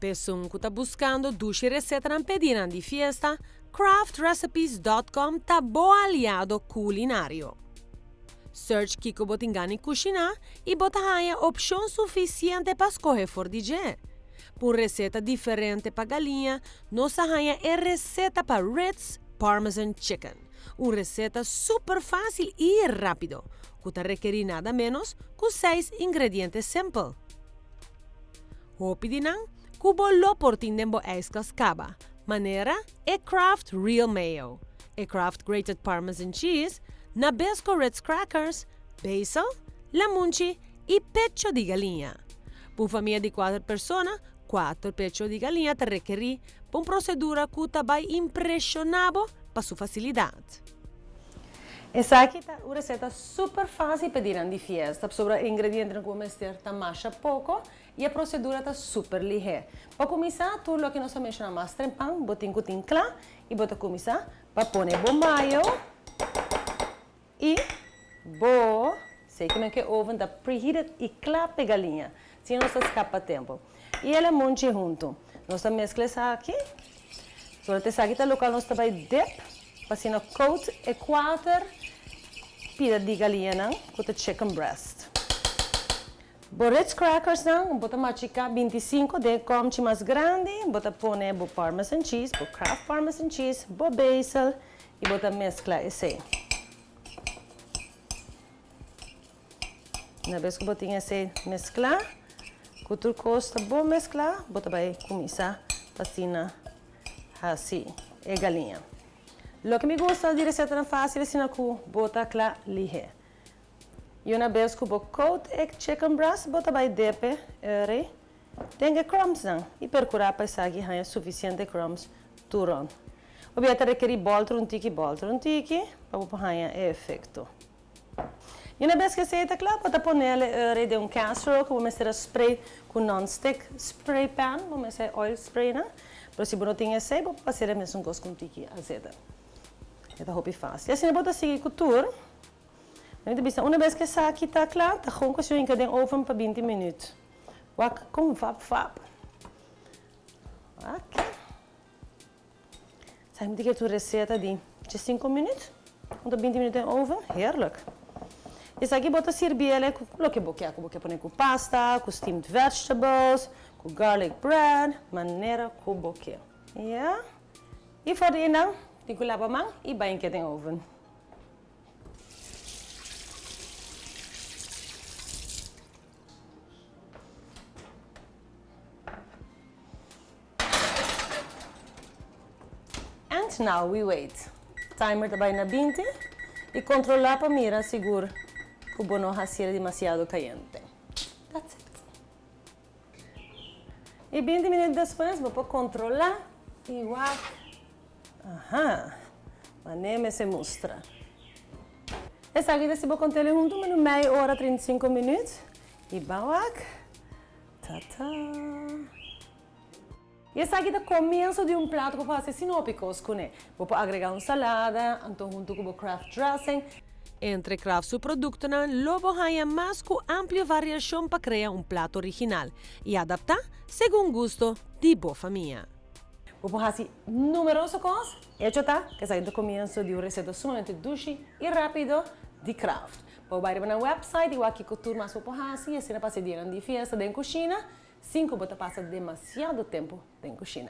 P'esun ku ta buskando dushi resetanan p'e dianan di fiesta, Craftrecipes dòt kòm ta bo aliado kulinario. Search kiko bo tin gana di kushiná i bo ta haña opshon sufisiente pa skohe for di dje. Pa un reseta diferente pa galiña, nos a haña e reseta pa Ritz Parmesan Chicken, un reseta super fásil i rápido, ku ta rekerí nada ménos ku seis ingrediente simpel. Hopi di nan ku bo lo por tin den bo ijskast kaba, manera e Kraft Real Mayo, e Kraft Grated Parmesan Cheese, Nabisco Ritz Crackers, basil, lamunchi i pecho di galiña. Pa un famia di kuater persona, kuater pecho di galiña ta rekerí pa un prosedura ku ta bai impreshoná bo pa su fasilidat. Esaki ta un reseta super fácil pa dinan di fiesta pasobra e ingredientenan ku bo mester ta masha poko i e prosedura ta super lihé. Pa kuminsá, tur loke nos a menshoná mas trempan bo tin ku tin kla i bo ta kuminsá pa pone bo mayo i bo sei kimen ku e oven ta preheated i kla p'e galiña, si nos ta skapa tempu. I e lamunchi huntu. Nos ta meskla esaki. Durante esaki ta lokual nos ta bai dip pa asina coat e kuater pida di galiñanan ku ta chicken breast. Bo Ritz crackersnan bo ta machiká 25 den e kòmchi mas grandi, bo ta pone bo parmesan cheese, bo Kraft parmesan cheese, bo basil i bo ta meskla esei. Una bes ku bo tin esei mesklá, ku tur kos ta bon mesklá, bo ta bai kuminsá pa asina hasi e galiña. Loke mi gusta di resetanan fásil asina ku bo ta kla lihé. I una bes ku bo coat e chicken breast, bo ta bai depe e rei den e crumbsnan i perkurá pa esaki haña sufisiente crumbs tur rònt. Bo bia ta rekerí bòlter un tiki, bòlter un tiki pa bo por haña e efekto. I una bes ku esei ta kla, bo ta ponel e uri den un casserole ku bo mester a spray ku non-stick spray pan, bo mester oil spray nan. Pero si bo no tin esei, bo por hacer e mesun kos ku un tiki azeta. E ta hopi fácil. I asina bo ta sigui ku tur. Mi ta bisa una bes ku esaki ta kla, ta gewoon cuestion hinka den oven pa 20 minuut. Wak kon fap fap. Wak. Sa mi ta kere tur receta di 5 minuut, un ta 20 minuut den oven, heerlijk. Esaki bo ta sirbi ele ku loke bo kier, ku bo kier pone ku pasta, ku steamed vegetables, ku garlic bread, manera ku bo kier. Ya. I for di einan tin ku laba man i bai hinka den oven. And now we wait. Timer ta bai na 20 i kontrolá pa mira sigur ku bo no hasié demasiado kayente. That's it. I 20 minüt despues bo por kontrolá i wak. Aha, manera mester mustra. Esaki ta si bo kont'el huntu menu mei ora 35 minüt i ban wak. Ta ta. I esaki ta komienso di un plato ku bo por hasi sin hopi kos kuné. Bo por agregá un salada, anto huntu ku bo Kraft dressing. Entre Kraft su produktonan lo bo haña mas ku amplio variashon pa krea un plato original i adaptá segun gusto di bo famia. Bo por hasi numeroso kos. Echo ta ku esaki ta komienso di un reseta sumamente dushi i rápido di Kraft. Bo bai riba nan website i wak kiko tur mas bo por hasi i asina pasa e dianan di fiesta den kushina sin ku bo ta pasa demasiado tempu den kushina.